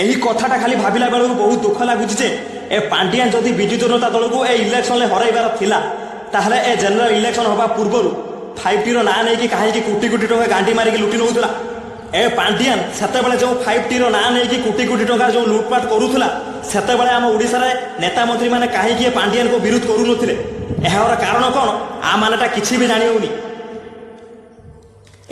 ଏହି କଥାଟା ଖାଲି ଭାବିଲା ବେଳକୁ ବହୁତ ଦୁଃଖ ଲାଗୁଛି ଯେ ଏ ପାଣ୍ଡିଆନ ଯଦି ବିଜୁ ଜନତା ଦଳକୁ ଏ ଇଲେକ୍ସନରେ ହରାଇବାର ଥିଲା, ତାହେଲେ ଏ ଜେନେରାଲ ଇଲେକ୍ସନ ହେବା ପୂର୍ବରୁ 5Tର ନାଁ ନେଇକି କାହିଁକି କୋଟି କୋଟି ଟଙ୍କା ଗାଣ୍ଡି ମାରିକି ଲୁଟି ନେଉଥିଲା? ଏ ପାଣ୍ଡିଆନ ସେତେବେଳେ ଯେଉଁ 5Tର ନାଁ ନେଇକି କୋଟି କୋଟି ଟଙ୍କା ଯେଉଁ ଲୁଟପାଟ କରୁଥିଲା, ସେତେବେଳେ ଆମ ଓଡ଼ିଶାରେ ନେତା ମନ୍ତ୍ରୀମାନେ କାହିଁକି ଏ ପାଣ୍ଡିଆନକୁ ବିରୋଧ କରୁନଥିଲେ? ଏହାର କାରଣ କ'ଣ, ଆ ମାନେଟା କିଛି ବି ଜାଣି ହେଉନି।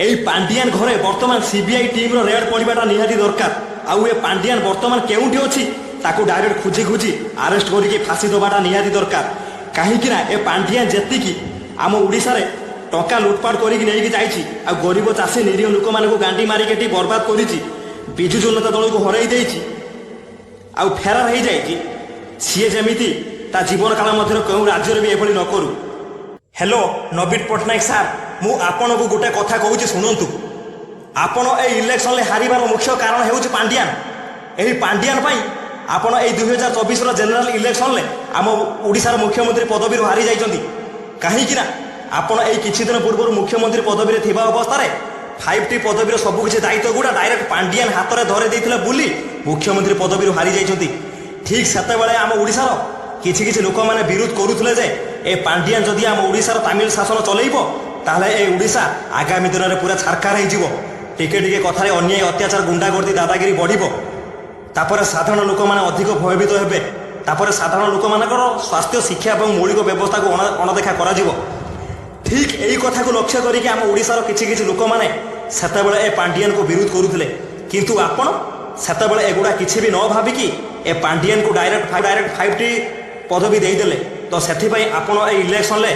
ଏଇ ପାଣ୍ଡିଆନ ଘରେ ବର୍ତ୍ତମାନ ସିବିଆଇ ଟିମ୍ର ରେଡ୍ ପଡ଼ିବାଟା ନିହାତି ଦରକାର। ଆଉ ଏ ପାଣ୍ଡିଆନ ବର୍ତ୍ତମାନ କେଉଁଠି ଅଛି, ତାକୁ ଡାଇରେକ୍ଟ ଖୋଜି ଖୋଜି ଆରେଷ୍ଟ କରିକି ଫାଶୀ ଦେବାଟା ନିହାତି ଦରକାର। କାହିଁକି ନା ଏ ପାଣ୍ଡିଆନ ଯେତିକି ଆମ ଓଡ଼ିଶାରେ ଟଙ୍କା ଲୁଟପାଟ କରିକି ନେଇକି ଯାଇଛି ଆଉ ଗରିବ ଚାଷୀ ନିରୀହ ଲୋକମାନଙ୍କୁ ଗାଣ୍ଡି ମାରିକି ଏଠି ବର୍ବାଦ କରିଛି, ବିଜୁ ଜନତା ଦଳକୁ ହରାଇ ଦେଇଛି ଆଉ ଫେରାର ହେଇଯାଇଛି, ସିଏ ଯେମିତି ତା ଜୀବନ କାଳ ମଧ୍ୟରେ କେଉଁ ରାଜ୍ୟରେ ବି ଏଭଳି ନ କରୁ। ହ୍ୟାଲୋ ନବୀନ ପଟ୍ଟନାୟକ ସାର୍, ମୁଁ ଆପଣଙ୍କୁ ଗୋଟେ କଥା କହୁଛି, ଶୁଣନ୍ତୁ। ଆପଣ ଏଇ ଇଲେକ୍ସନରେ ହାରିବାର ମୁଖ୍ୟ କାରଣ ହେଉଛି ପାଣ୍ଡିଆନ। ଏହି ପାଣ୍ଡିଆନ ପାଇଁ ଆପଣ ଏଇ 2024ର ଜେନେରାଲ ଇଲେକ୍ସନରେ ଆମ ଓଡ଼ିଶାର ମୁଖ୍ୟମନ୍ତ୍ରୀ ପଦବୀରୁ ହାରି ଯାଇଛନ୍ତି। କାହିଁକି ନା ଆପଣ ଏଇ କିଛି ଦିନ ପୂର୍ବରୁ ମୁଖ୍ୟମନ୍ତ୍ରୀ ପଦବୀରେ ଥିବା ଅବସ୍ଥାରେ 5T ପଦବୀର ସବୁ କିଛି ଦାୟିତ୍ୱ ଗୁଡ଼ା ଡାଇରେକ୍ଟ ପାଣ୍ଡିଆନ ହାତରେ ଧରେଇ ଦେଇଥିଲେ ବୋଲି ମୁଖ୍ୟମନ୍ତ୍ରୀ ପଦବୀରୁ ହାରି ଯାଇଛନ୍ତି। ଠିକ୍ ସେତେବେଳେ ଆମ ଓଡ଼ିଶାର କିଛି କିଛି ଲୋକମାନେ ବିରୋଧ କରୁଥିଲେ ଯେ ଏ ପାଣ୍ଡିଆନ ଯଦି ଆମ ଓଡ଼ିଶାର ତାମିଲ ଶାସନ ଚଲେଇବ, ତାହେଲେ ଏ ଓଡ଼ିଶା ଆଗାମୀ ଦିନରେ ପୁରା ଛାରଖାର ହେଇଯିବ। ଟିକେ ଟିକେ କଥାରେ ଅନ୍ୟାୟ, ଅତ୍ୟାଚାର, ଗୁଣ୍ଡାଗର୍ଦ୍ଦି, ଦାଦାଗିରି ବଢ଼ିବ। ତାପରେ ସାଧାରଣ ଲୋକମାନେ ଅଧିକ ଭୟଭୀତ ହେବେ। ତାପରେ ସାଧାରଣ ଲୋକମାନଙ୍କର ସ୍ୱାସ୍ଥ୍ୟ, ଶିକ୍ଷା ଏବଂ ମୌଳିକ ବ୍ୟବସ୍ଥାକୁ ଅଣଦେଖା କରାଯିବ। ଠିକ୍ ଏଇ କଥାକୁ ଲକ୍ଷ୍ୟ କରିକି ଆମ ଓଡ଼ିଶାର କିଛି କିଛି ଲୋକମାନେ ସେତେବେଳେ ଏ ପାଣ୍ଡିଆନକୁ ବିରୋଧ କରୁଥିଲେ। କିନ୍ତୁ ଆପଣ ସେତେବେଳେ ଏଗୁଡ଼ା କିଛି ବି ନ ଭାବିକି ଏ ପାଣ୍ଡିଆନକୁ ଡାଇରେକ୍ଟ 5T ପଦବୀ ଦେଇଦେଲେ। ତ ସେଥିପାଇଁ ଆପଣ ଏଇ ଇଲେକ୍ସନରେ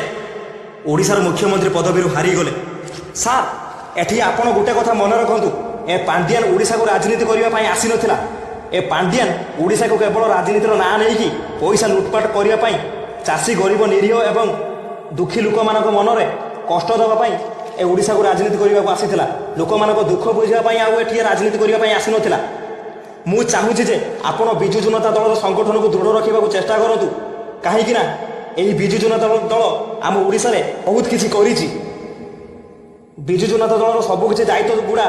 ଓଡ଼ିଶାର ମୁଖ୍ୟମନ୍ତ୍ରୀ ପଦବୀରୁ ହାରିଗଲେ। ସାର୍, ଏଠି ଆପଣ ଗୋଟେ କଥା ମନେ ରଖନ୍ତୁ, ଏ ପାଣ୍ଡିଆନ ଓଡ଼ିଶାକୁ ରାଜନୀତି କରିବା ପାଇଁ ଆସିନଥିଲା। ଏ ପାଣ୍ଡିଆନ ଓଡ଼ିଶାକୁ କେବଳ ରାଜନୀତିର ନାଁ ନେଇକି ପଇସା ଲୁଟପାଟ କରିବା ପାଇଁ, ଚାଷୀ, ଗରିବ, ନିରୀହ ଏବଂ ଦୁଃଖୀ ଲୋକମାନଙ୍କ ମନରେ କଷ୍ଟ ଦେବା ପାଇଁ ଏ ଓଡ଼ିଶାକୁ ରାଜନୀତି କରିବାକୁ ଆସିଥିଲା। ଲୋକମାନଙ୍କ ଦୁଃଖ ବୁଝିବା ପାଇଁ ଆଉ ଏଠି ରାଜନୀତି କରିବା ପାଇଁ ଆସିନଥିଲା। ମୁଁ ଚାହୁଁଛି ଯେ ଆପଣ ବିଜୁ ଜନତା ଦଳର ସଂଗଠନକୁ ଦୃଢ଼ ରଖିବାକୁ ଚେଷ୍ଟା କରନ୍ତୁ। କାହିଁକି ନା ଏହି ବିଜୁ ଜନତା ଦଳ ଆମ ଓଡ଼ିଶାରେ ବହୁତ କିଛି କରିଛି। ବିଜୁ ଜନତା ଦଳର ସବୁ କିଛି ଦାୟିତ୍ୱ ଗୁଡ଼ା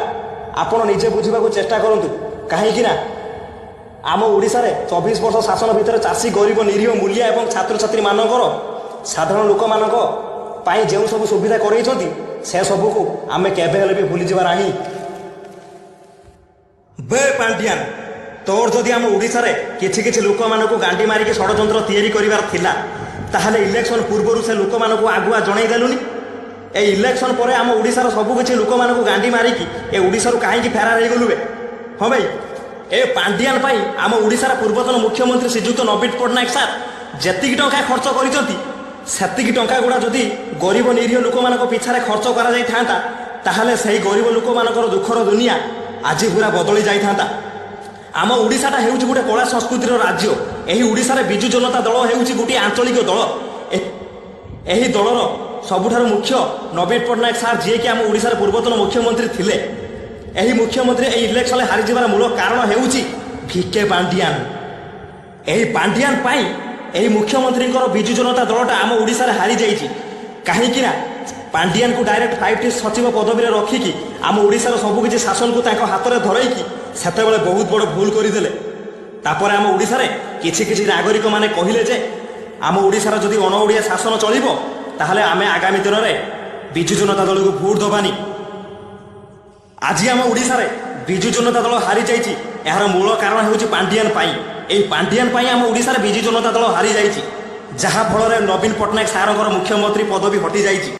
ଆପଣ ନିଜେ ବୁଝିବାକୁ ଚେଷ୍ଟା କରନ୍ତୁ। କାହିଁକି ନା ଆମ ଓଡ଼ିଶାରେ 24 ବର୍ଷ ଶାସନ ଭିତରେ ଚାଷୀ, ଗରିବ, ନିରୀହ, ମୂଲିଆ ଏବଂ ଛାତ୍ରଛାତ୍ରୀମାନଙ୍କର, ସାଧାରଣ ଲୋକମାନଙ୍କ ପାଇଁ ଯେଉଁ ସବୁ ସୁବିଧା କରେଇଛନ୍ତି, ସେ ସବୁକୁ ଆମେ କେବେ ହେଲେ ବି ଭୁଲିଯିବା ନାହିଁ। ବେ ପାଣ୍ଡିଆନ, ତୋର ଯଦି ଆମ ଓଡ଼ିଶାରେ କିଛି କିଛି ଲୋକମାନଙ୍କୁ ଗାଣ୍ଡି ମାରିକି ଷଡ଼ଯନ୍ତ୍ର ତିଆରି କରିବାର ଥିଲା, ତାହେଲେ ଇଲେକ୍ସନ ପୂର୍ବରୁ ସେ ଲୋକମାନଙ୍କୁ ଆଗୁଆ ଜଣେଇ ଦେଲୁନି? ଏ ଇଲେକ୍ସନ ପରେ ଆମ ଓଡ଼ିଶାର ସବୁ କିଛି ଲୋକମାନଙ୍କୁ ଗାଣ୍ଡି ମାରିକି ଏ ଓଡ଼ିଶାରୁ କାହିଁକି ଫେରାର ହେଇଗଲୁ ବେ? ହଁ ଭାଇ, ଏ ପାଣ୍ଡିଆନ ପାଇଁ ଆମ ଓଡ଼ିଶାର ପୂର୍ବତନ ମୁଖ୍ୟମନ୍ତ୍ରୀ ଶ୍ରୀଯୁକ୍ତ ନବୀନ ପଟ୍ଟନାୟକ ସାର୍ ଯେତିକି ଟଙ୍କା ଖର୍ଚ୍ଚ କରିଛନ୍ତି, ସେତିକି ଟଙ୍କା ଗୁଡ଼ା ଯଦି ଗରିବ ନିରୀହ ଲୋକମାନଙ୍କ ପିଛାରେ ଖର୍ଚ୍ଚ କରାଯାଇଥାନ୍ତା, ତାହେଲେ ସେହି ଗରିବ ଲୋକମାନଙ୍କର ଦୁଃଖର ଦୁନିଆ ଆଜି ପୁରା ବଦଳି ଯାଇଥାନ୍ତା। ଆମ ଓଡ଼ିଶାଟା ହେଉଛି ଗୋଟେ କଳା ସଂସ୍କୃତିର ରାଜ୍ୟ। ଏହି ଓଡ଼ିଶାରେ ବିଜୁ ଜନତା ଦଳ ହେଉଛି ଗୋଟିଏ ଆଞ୍ଚଳିକ ଦଳ। ଏହି ଦଳର ସବୁଠାରୁ ମୁଖ୍ୟ ନବୀନ ପଟ୍ଟନାୟକ ସାର୍, ଯିଏକି ଆମ ଓଡ଼ିଶାର ପୂର୍ବତନ ମୁଖ୍ୟମନ୍ତ୍ରୀ ଥିଲେ। ଏହି ମୁଖ୍ୟମନ୍ତ୍ରୀ ଏହି ଇଲେକ୍ସନରେ ହାରିଯିବାର ମୂଳ କାରଣ ହେଉଛି ଭିକେ ପାଣ୍ଡିଆନ। ଏହି ପାଣ୍ଡିଆନ ପାଇଁ ଏହି ମୁଖ୍ୟମନ୍ତ୍ରୀଙ୍କର ବିଜୁ ଜନତା ଦଳଟା ଆମ ଓଡ଼ିଶାରେ ହାରିଯାଇଛି। କାହିଁକି ନା ପାଣ୍ଡିଆନକୁ ଡାଇରେକ୍ଟ 5T ସଚିବ ପଦବୀରେ ରଖିକି ଆମ ଓଡ଼ିଶାର ସବୁକିଛି ଶାସନକୁ ତାଙ୍କ ହାତରେ ଧରେଇକି ସେତେବେଳେ ବହୁତ ବଡ଼ ଭୁଲ କରିଦେଲେ। ତାପରେ ଆମ ଓଡ଼ିଶାରେ କିଛି କିଛି ନାଗରିକମାନେ କହିଲେ ଯେ ଆମ ଓଡ଼ିଶାର ଯଦି ଅଣ ଓଡ଼ିଆ ଶାସନ ଚଳିବ, ତାହେଲେ ଆମେ ଆଗାମୀ ଦିନରେ ବିଜୁ ଜନତା ଦଳକୁ ଭୋଟ ଦେବାନି। ଆଜି ଆମ ଓଡ଼ିଶାରେ ବିଜୁ ଜନତା ଦଳ ହାରିଯାଇଛି, ଏହାର ମୂଳ କାରଣ ହେଉଛି ପାଣ୍ଡିଆନ ପାଇଁ। ଏହି ପାଣ୍ଡିଆନ ପାଇଁ ଆମ ଓଡ଼ିଶାରେ ବିଜୁ ଜନତା ଦଳ ହାରିଯାଇଛି, ଯାହା ଫଳରେ ନବୀନ ପଟ୍ଟନାୟକ ସାରଙ୍କର ମୁଖ୍ୟମନ୍ତ୍ରୀ ପଦବୀ ହଟିଯାଇଛି।